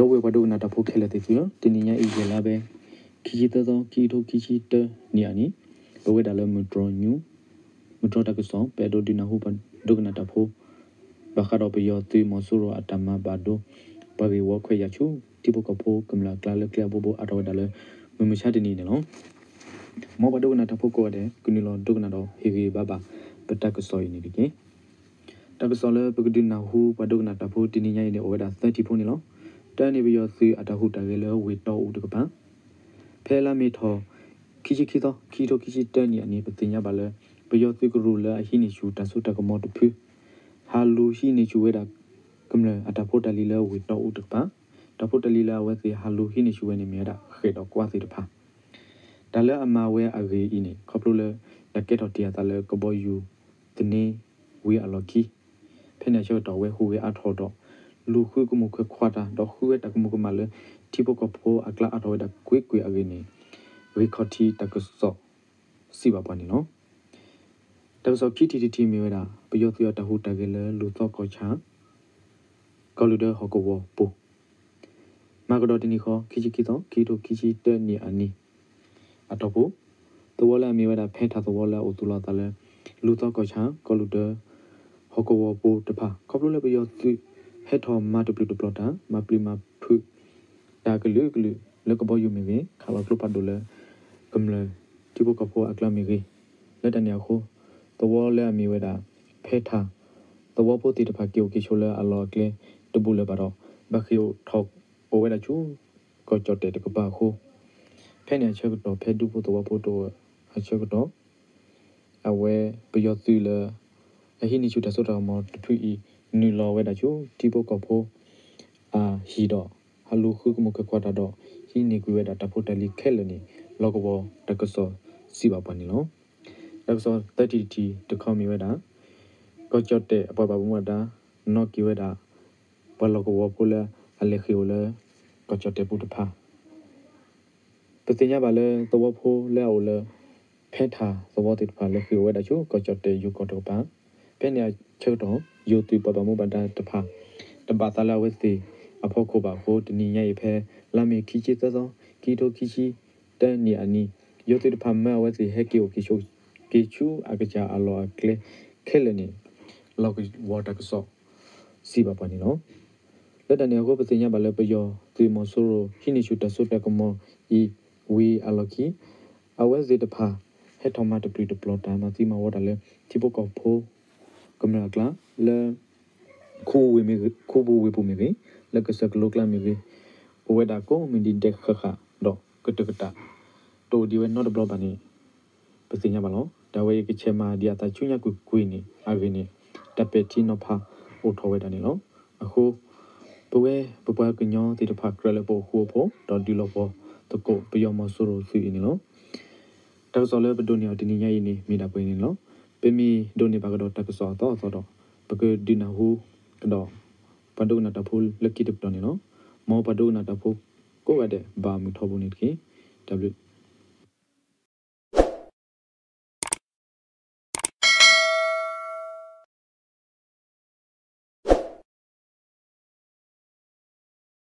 ဒီပုၢ်ဝဲၢ်ပှၤဒိကနၣ်တၢ်ဖိခဲလၢာ်သ့ၣ်သုဧၢ, တနံၤညါအံၤ ယဲၢ်လါဘဲ ခံဆံသၢသီ ခံကထိခံဆံတၢနံၣ်အနံၤ, ပဝဲဒၣ်လၢမုၢ်တြီၤညူ မုၢ်တြီၤတၢ်ကစီၣ် ပအဲၣ်ဒိးဒုးနၢ်ဟူပှၤဒိကနၣ်တၢ်ဖိ ဘၣ်ဃးဒီးပယီၤသုးမီၤစိရိၤအတၢ်မၤဘၣ်ဒိ ပှၤဂ့ၢ်ဝီခွဲးယာ်ဆူ ထံဖိကီၢ်ဖိကမျၢၢ်အကျါလၢကျဲအဘိဘိအါထီၣ်ဝဲဒၣ်လၢ မုၢ်မဆါတနံၤန့ၣ်လီၤ. မ်ပှၤဒိကနၣ်တၢ်ဖိကိးဂၤဒဲး ကနုာ်လီၤဒိကနၣ်ဒီးဟ့ၣ်ဂံၢ်ဘါဘၣ် ပတၢ်ကစီၣ်အံၤန့ၣ်တက့ၢ်. တၢ်ကစီၣ်လၢပကဒုးနၢ်ဟူပှၤဒိကနၣ်တၢ်ဖိတနံၤညါအံၤန့ၣ် အိၣ်ဝဲဒၣ်သၢထံၣ်ဖိန့ၣ်လီၤ. တၢန့ၣ် ပယီၤသုးအတၢ်ဟူးတၢ်ဂဲၤလၢဝ့ၢ်တီအူတကပၤ ဖဲလါမ့ၤထီၣ် ခံဆံခံသီ ခံကထိခံဆံတၢနံၣ်အနံၤ ပသ့ၣ်ညါဘၣ်လၢ ပယီၤသုးကရူၢ်လၢအဟံးန့ၢ်ဆူၣ်တၢ်စိတၢ်ကမီၤတဖု ဟးလူၤဟံးန့ၢ်ဆူၣ်ဝဲဒၣ် ကမျၢၢ်အတၢ်ဖိတၢ်လံၤလၢဝ့ၢ်တီအူတကပၤ, တၢ်ဖိတၢ်လံၤလၢအဝဲသ့ၣ်ဟးလူၤဟံးန့ၢ်ဆူၣ်ဝဲန့ၣ် မ့ၢ်ဝဲဒၣ်ဃဲၣ်ဒီးကွါသ့ၣ်တဖၣ် တၢ်လၢအမၤဝဲအဂ့ၢ်အံၤန့ၣ် ခီဖျိလၢ တၢ်ကဲထီၣ်တ့ၢ်အသးလၢကဘီယူၤသန့ဝံၤအလီၢ်ခံ ဖဲန့ၣ်အဆၢကတီၢ် အဝဲဟူးဂဲၤအါထီၣ်ဒီး လူၤဃုကမူၣ်ခွဲးခွါတၢ် ဒီးဃုဝဲတၢ်ကမူၤကမၣ်လၢ ထံဖိကီၢ်ဖိအကျါအါထီၣ်ဝဲဒၣ်ကွ့ၢ်ကွ့ၢ်အဂ့ၢ်န့ၣ် ဂ့ၢ်ခီၣ်ထံးတၢ်ကစီၣ်စံးဘၣ်ပှၤန့ၣ်လီၤ. တၢ်ကစီၣ်ခံထံၣ်တထံၣ်မ့ၢ်ဝဲဒၣ် ပယီၤသုးအတၢ်ဟူးတၢ်ဂဲၤလၢလူၤသီကီၢ်ဆၣ် ကီၢ်လူၢ်ဒၢဟီၣ်ကဝီၤပူၤ မၤကဒီးတနံၤဃီ ခံဆံခံသီ ခံကထိခံဆံတၢနံၣ်အနံၤ အတီၢ်ပူၤ သဝီလၢအမ့ၢ်ဝဲဒၣ် ဖဲထၣ်သဝီလၢအအိၣ်သူၣ်လီၤအသးလၢ လူၤသီကီၢ်ဆၣ် ကီၢ်လူၢ်ဒၢ ဟီၣ်ကဝီၤပူၤတဖၣ် ခီဖျိလၢပယီၤသုး ဟဲထီၣ်မၤတပျုာ်တပျီၤတၢ် မၤပျုၤမၤဖုး တၢ်ကလုာ်ကလုာ်လၢကဘီယူၤမ့ၢ်ဂ့ၤ ခးလီၤကျိဖးဒိၣ်လၢ ကမျၢၢ်ထံဖိကီၢ်ဖိအကျါမ့ၢ်ဂ့ၤ လၢတၢ်န့ၣ်အဃိ သဝီလၢအမ့ၢ်ဝဲဒၣ် ဖဲထၣ် သဝီဖိသ့ၣ်တဖၣ်က့ၤအိၣ်က့ၤဆိးလၢအလီၢ်အကျဲတဘူးလၢၤဘၣ်ဒီး ဘၣ်ဃ့ၢ်အိၣ်ထီၣ်အိၣ်ဝဲဒၣ်ဆူ ကီၢ်ကၠီၣ်တဲၣ်တကပၤအဃိ ဖဲန့ၣ်အဆၢကတီၢ် ဖဲဒူဖိသဝီဖိတအိၣ်အဆၢကတီၢ် အဝဲပယီၤသုးလၢ အဟံးန့ၢ်ဆူၣ်တၢ်စိတၢ်ကမီၤတဖုအံၤ နုာ်လီၤဝဲဒၣ်ဆူ ထံဖိကီၢ်ဖိ အဟံၣ်ဒီး ဟးလူၤဃုကမူၣ်ခွဲးခွါတၢ်ဒီး ဟံးန့ၢ်ကွံာ်ဝဲဒၣ်တၢ်ဖိတၢ်လံၤခဲလၢာ်န့ၣ် လီၢ်ကဝီၤတၢ်ကစီၣ်စံးဘၣ်ပှၤန့ၣ်လီၤ. တၢ်ကစီၣ်သၢထံၣ်တထံၣ်တခီမ့ၢ်ဝဲဒၣ် ကီၢ်ကၠီၣ်တဲၣ်အပှၤဘၣ်မူဘၣ်ဒါ နီၣ်က့ၤဝဲဒၣ် ပှၤလီၢ်ကဝီၤဖိလၢအလဲၤဃ့ၢ်အိၣ်လၢ ကီၢ်ကၠီၣ်တဲၣ်ပူၤတဖၣ် ပသ့ၣ်ညါဘၣ်လၢသဝီဖိလၢအအိၣ်လၢ ဖဲထၣ်သဝီသ့ၣ်တဖၣ် လဲၤဃ့ၢ်အိၣ်ဝဲဒၣ်ဆူ ကီၢ်ကၠီၣ်တဲၣ်ယိၤကီၢ်တကပၤ ဖဲန့ၣ်အဆၢကတီၢ် ယိၤသုးပှၤဘၣ်မူဘၣ်ဒါတဖၣ် တဘၣ်သးလၢအဝဲသ့ၣ်အဖီခိၣ်ဘၣ်အဃိ တနံၤညါအံၤဖဲ လါမ့ၤခံဆံသၢသီ ခံကထိခံဆံတၢနံၣ်အနံၤ ယိၤသုးတဖၣ်မၢအဝဲသ့ၣ်ဟဲက့ၤအိၣ်က့ၤဆိးက့ၤဆူအကစၢ်အလီၢ်အကျဲခဲလၢာ်န့ၣ် လီၢ်ကဝီၤတၢ်ကစီၣ်စံးဘၣ်ပှၤန့ၣ်လီၤ. လၢတၢ်န့ၣ်အဃိ ပသ့ၣ်ညါဘၣ်လၢပယီၤသုးမီၤစိရိၤ ဟံးန့ၢ်ဆူၣ်တၢ်စိတၢ်ကမီၤအံၤဝံၤအလီၢ်ခံ အဝဲသ့ၣ်တဖၣ် ဟဲထီၣ်မၤတပျုာ်တပျီၤတၢ် မၤသံမၤဝီတၢ်လၢ ထံဖိကီၢ်ဖိ ကမျၢၢ်အကျါ လၢ ခူပူၤဝ့ၢ်ပူၤမ့ၢ်ဂ့ၤ လၢကစၢၢ်ကလိကျါမ့ၢ်ဂ့ၤ အိၣ်ဝဲဒၣ်ကိးမုၢ်နံၤဒဲးဃၣ်ဃၣ်ဒီးကတၢၢ်ကတၢၢ် တအိၣ်ဒံးဝဲနီတဘျီဘၣ်န့ၣ် ပသ့ၣ်ညါဘၣ်လီၤ. တၢ်ဝဲအံၤကဆဲးမၤဒံးအသးဆူညါကွ့ၢ်ကွ့ၢ်န့ၣ် အဂ့ၢ်န့ၣ် တၢ်ပဲာ်ထံနီၤဖးအိၣ်ထီၣ်ဝဲဒၣ်န့ၣ်လီၤ. အဃိ ပဝဲပပှၤကညီသ့ၣ်တဖၣ်ကြၢးလၢပအိၣ်ဃူအိၣ်ဖိး ဒီးဒုးလီၤပှီၢ်သကိးပယီၤမီၤစိရိၤသုးအံၤန့ၣ်လီၤ. တၢ်ကစီၣ်လၢပဒိးန့ၢ်အီၤတနံၤညါအံၤန့ၣ် မ့ၢ်ဒၣ်ပှဲၤန့ၣ်လီၤ. ပမ့ၢ်ဒိးန့ၢ်ဘၣ်ကဒီးတၢ်ကစီၣ်အသီအသီဒီး ပကဒုးနၢ်ဟူကဒီး ပှၤဒိကနၣ်တၢ်ဖိလၢခံတပတီၢ်န့ၣ်လီၤ. မ်ပှၤဒိကနၣ်တၢ်ဖိကိးဂၤဒဲး ဘၣ်မုာ်ထီဘိန့ၣ်တက့ၢ်. တၢ်ဘျုး